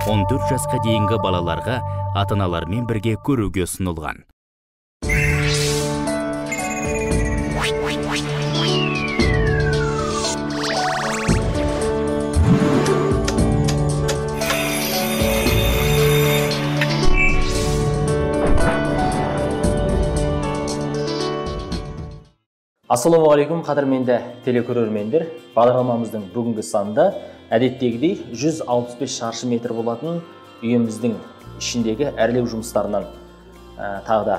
14 жасқа дейінгі балаларға ата-аналармен бірге көруге ұсынылған. Ассалаумағалейкум, қадірменді телекөрермендер. Бағдарламамыздың бүгінгі санында әдеттегідей 165 шаршы метр болатын үйіміздің ішіндегі әрлеу жұмыстарынан тағы да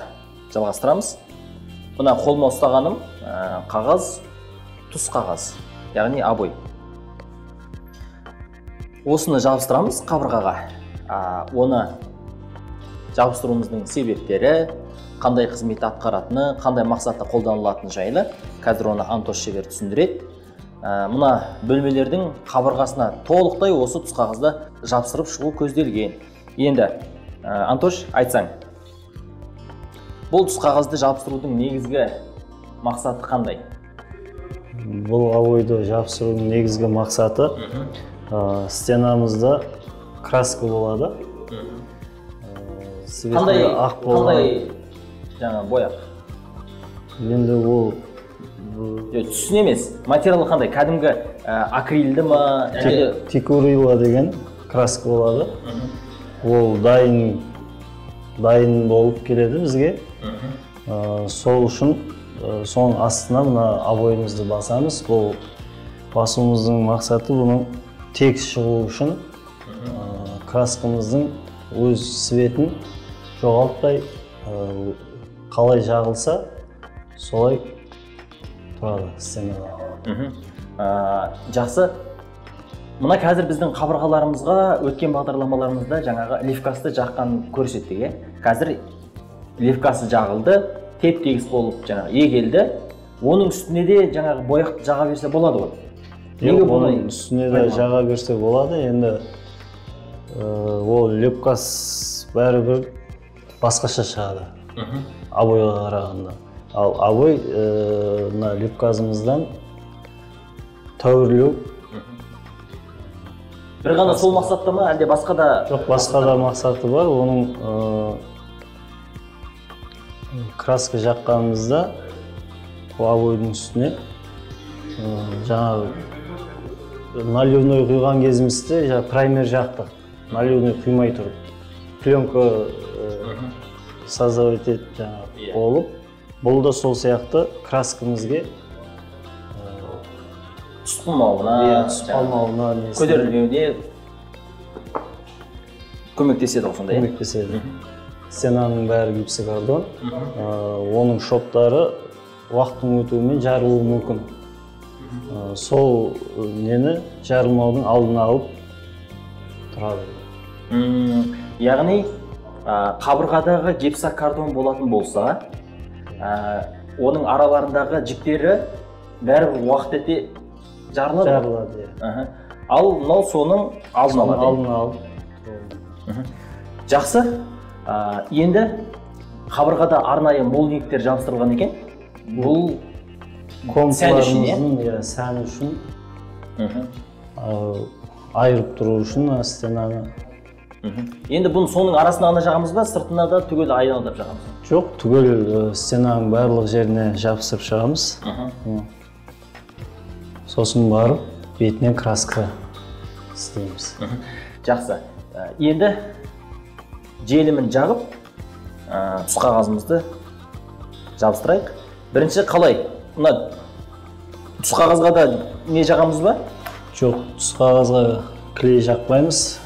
жалғастырамыз. Мына қолыма ұстағаным қағаз, тұс қағаз, яғни обой. Осыны жабыстырамыз қабырғаға. Оны жабыстыруымыздың себептері, қандай қызмет атқаратыны, қандай мақсатта қолданылатыны жайлы қазір оны Антош шебер түсіндіреді. Мына бөлмелердің қабырғасына толықтай осы тұс қағазды жапсырып шығу көзделген. Енді, Антош, айтсаң, бұл тұс қағазды жапсырудың негізгі мақсаты қандай? Бұл обойды жапсырудың негізгі мақсаты стенамызда краска болады. Қандай ақ болған? Жаңа бояқ. Енді ол түсін емес, материалы қандай? Кәдімгі акрилді ма? Текурила деген краска болады. Ол дайын болып келеді бізге. Сол үшін соның астына мына обойымызды басамыз. Бұл басуымыздың мақсаты бұның тегіс шығу үшін краскамыздың өз цветін жоғалтпай, қалай жағылса солай тұрады стенада. Жақсы. Мына қазір біздің қабырғаларымызға өткен бағдарламаларымызда жаңағы левкасты жаққан көрсеттік, е? Қазір левкасы жағылды, теп-тегіс болып жаңағы егелді. Оның үстіне де жаңағы бояқты жаға берсе болады ғой. Неге бұның үстіне де жаға берсе болады? Енді ол левкас бәрібір басқаша шығады обойға қарағанда. Ал обой мына лепказымыздан тәуірлеу. Бір ғана сол мақсатта ма, әлде басқа да? Жоқ, басқа да мақсаты бар. Оның краска жаққанымызда ол обойдың үстіне жаңағы наливной құйған кезімізде праймер жақтық. Наливной құймай тұрып пленка создавать етіп жаңағы болып, бұл да сол сияқты краскамызге түсіп қалмауына, көтерілмеуіне көмектеседі ғой сондай, көмектеседі. Стенаның бәрі гипсокартон, оның шоптары уақыттың өтуімен жарылуы мүмкін. Сол нені жарылмаудың алдын алып тұрады. Яғни қабырғадағы гипсокартон болатын болса, оның араларындағы жіптері бәрібір уақыт өте жарылады. Жарылады, иә. Ал мынау соның алдын алады. Алдын алып. Жақсы. Енді қабырғада арнайы молдингтер жабыстырылған екен. Бұл сән үшін, иә, сән үшін. Айырып тұру үшін стенаны. Енді бұны соның арасына ғана жағамыз ба, сыртына да түгел айналдырып жағамыз? Жоқ, түгел стенаның барлық жеріне жабыстырып шығамыз. Сосын барып бетіне краска істейміз. Жақсы. Енді желімін жағып, тұс қағазымызды жабыстырайық. Бірінші қалай? Мына тұс қағазға да не жағамыз ба? Жоқ, тұс қағазға клей жақпаймыз.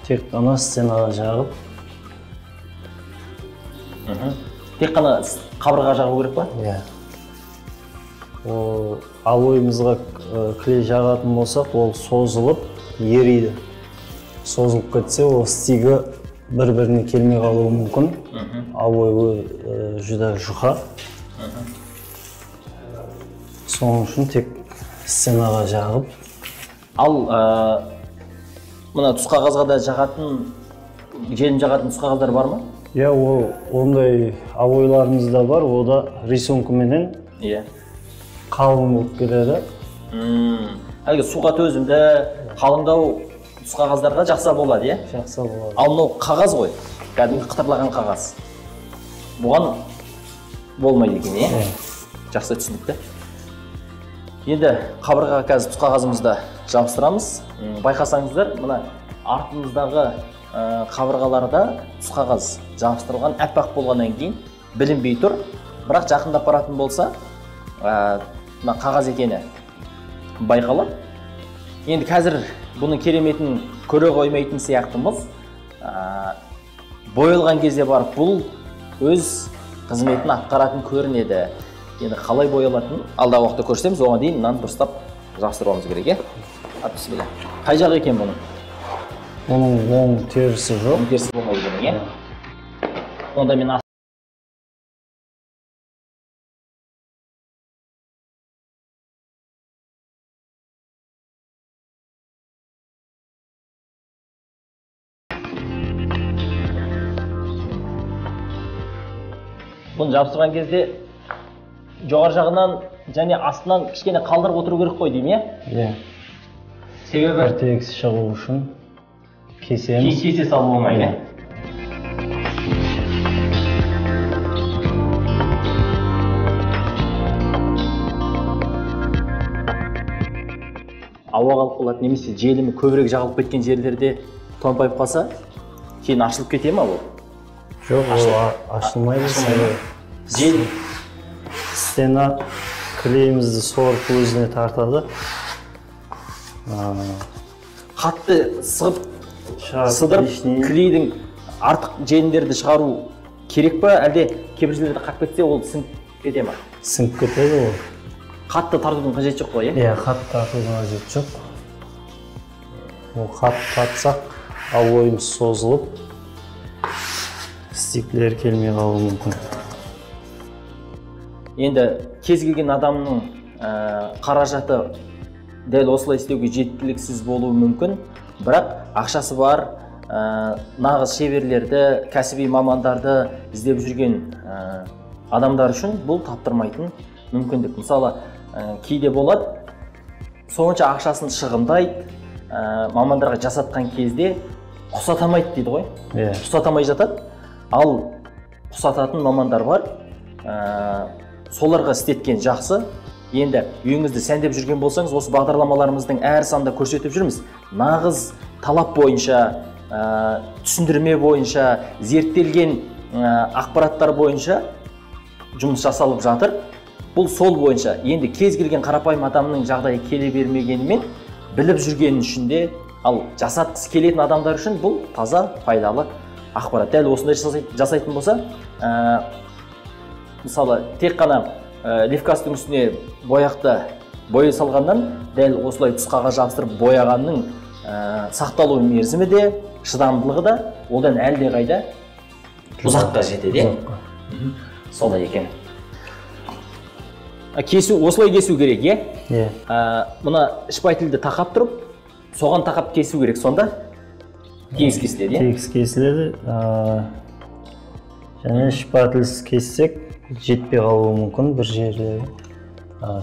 Тек қана стенаға жағып. Тек қана қабырғаға жағу керек па? Иә. Обойымызға клей жағатын болсақ, ол созылып ериді. Созылып кетсе, ол стигі бір-біріне келмей қалуы мүмкін. Обой жүдә жұқа. Соның үшін тек стенаға жағып. Ал мына тұс қағазға да жағатын, желім жағатын тұс қағаздар бар ма? Иә, ол ондай обойларымыз да бар. О да рисункаменен қалың болып келеді. Әлгі суға төзімді, қалыңдау Түс қағаздарға жақса болады, иә? Жақса болады. Ал мынау қағаз ғой, кәдімгі қытырлаған қағаз. Бұған болмайды екен, иә? Жақсы, түсінікті. Енді қабырғаға қазір түс қағазымызды жабыстырамыз. Байқасаңыздар, мына артымыздағы қабырғаларда түс қағаз жабыстырылған, аппақ болғаннан кейін білінбей тұр. Бірақ жақындап баратын болса, мына қағаз екені байқалады. Енді қазір бұның кереметін көре қоймайтын сияқтымыз. Боялған кезде барып бұл өз қызметін атқаратын көрінеді. Енді қалай боялатынын алдағы уақытта көрсетеміз. Оған дейін мынаны дұрыстап жабыстыруымыз керек, иә? Бісміллә. Қай жағы екен бұның? Бұның оң терісі жоқ. Оң терісі болмайды бұның, иә? Онда мен бұны жабыстырған кезде жоғары жағынан және астынан кішкене қалдырып отыру керек қой деймін, иә? Иә. Себебі бір тегіс шығу үшін кесеміз. Кесе салу болмайды, иә? Ауа қалып қалады, немесе желімі көбірек жағылып кеткен жерлерде томпайып қалса, кейін ашылып кете ма ол? Жоқ, ол ашылмайды. Жел стена клейімізді сорып өзіне тартады. Қатты сығып, сыдырып, клейдің артық желімдерді шығару керек па, әлде кейбір жерлерде қап кетсе ол сіңіп кете ма? Сіңіп кетеді ол. Қатты тартудың қажеті жоқ қой, иә? Иә, қатты тартудың қажеті жоқ. Ол қатты тартсақ, обойымыз созылып, стиклер келмей қалуы мүмкін. Енді кез келген адамның қаражаты дәл осылай істеуге жеткіліксіз болуы мүмкін, бірақ ақшасы бар, нағыз шеберлерді, кәсіби мамандарды іздеп жүрген адамдар үшін бұл таптырмайтын мүмкіндік. Мысалы, кейде болады, сонша ақшасын шығындайды, мамандарға жасатқан кезде ұқсатамайды дейді ғой. Ұқсатамай жатады. Ал ұқсататын мамандар бар, соларға істеткен жақсы. Енді үйіңізді сәндеп жүрген болсаңыз, осы бағдарламаларымыздың әр санда көрсетіп жүрміз. Нағыз талап бойынша, түсіндірме бойынша, зерттелген ақпараттар бойынша жұмыс жасалып жатыр. Бұл сол бойынша. Енді кез келген қарапайым адамның жағдайы келе бермегенімен, біліп жүргенін үшін де, ал жасатқысы келетін адамдар үшін бұл таза пайдалы ақпарат. Дәл осындай жасайтын болса, мысалы, тек қана левкастың үстіне бояқты боя салғаннан, дәл осылай түс қағаз жабыстырып бояғанның сақталу мерзімі де, шыдамдылығы да одан әлдеқайда ұзаққа жетеді. Солай екен. Кесу, осылай кесу керек, иә? Иә. Мына шпательді тақап тұрып, соған тақап кесу керек, сонда тегіс кесіледі, иә? Тегіс кесіледі. Және шпательсіз кессек жетпей қалуы мүмкін бір жерлері.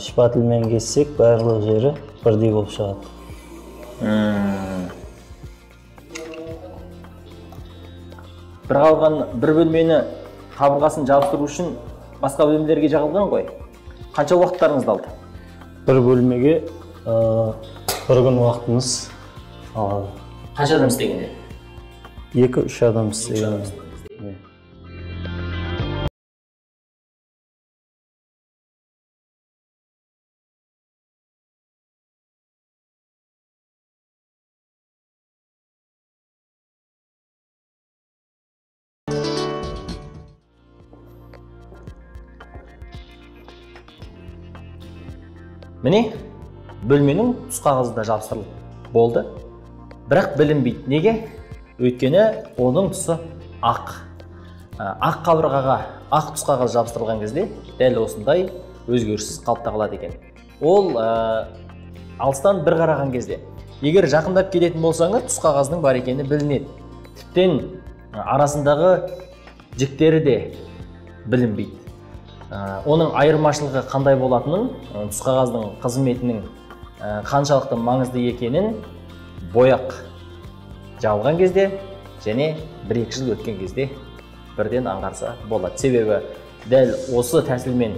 Шпательмен кессек барлық жері бірдей болып шығады. Бір қалған бір бөлмені қабырғасын жабыстыру үшін басқа бөлмелерге жағылған ғой. Қанша уақыттарыңызды алды? Бір бөлмеге бір күн уақытымыз алады. Қанша адам істегенде? 2-3 адам істеген. Міне, бөлменің түс қағазы да жабыстырылып болды. Бірақ білінбейді. Неге? Өйткені оның түсі ақ. Ақ қабырғаға ақ түс қағаз жабыстырылған кезде дәл осындай өзгеріссіз қалыпта қалады екен. Ол алыстан бір қараған кезде, егер жақындап келетін болсаңыз, түс қағазының бар екені білінеді. Тіптен арасындағы жіктері де білінбейді. Оның айырмашылығы қандай болатынын, түс қағаздың қызметінің қаншалықты маңызды екенін бояқ Жағылған кезде және 1-2 жыл өткен кезде бірден аңғарса болады. Себебі дәл осы тәсілмен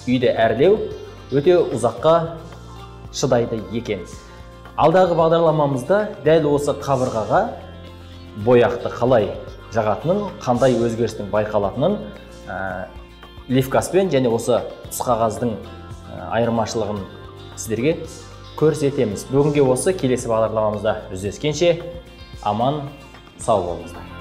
үйді әрлеу өте ұзаққа шыдайды екен. Алдағы бағдарламамызда дәл осы қабырғаға бояқты қалай жағатынын, қандай өзгерістің байқалатынын, левкаспен және осы түсқағаздың айырмашылығын сіздерге көрсетеміз. Бүгінге осы, келесі бағдарламамызда жүздескенше аман сау болыңыздар.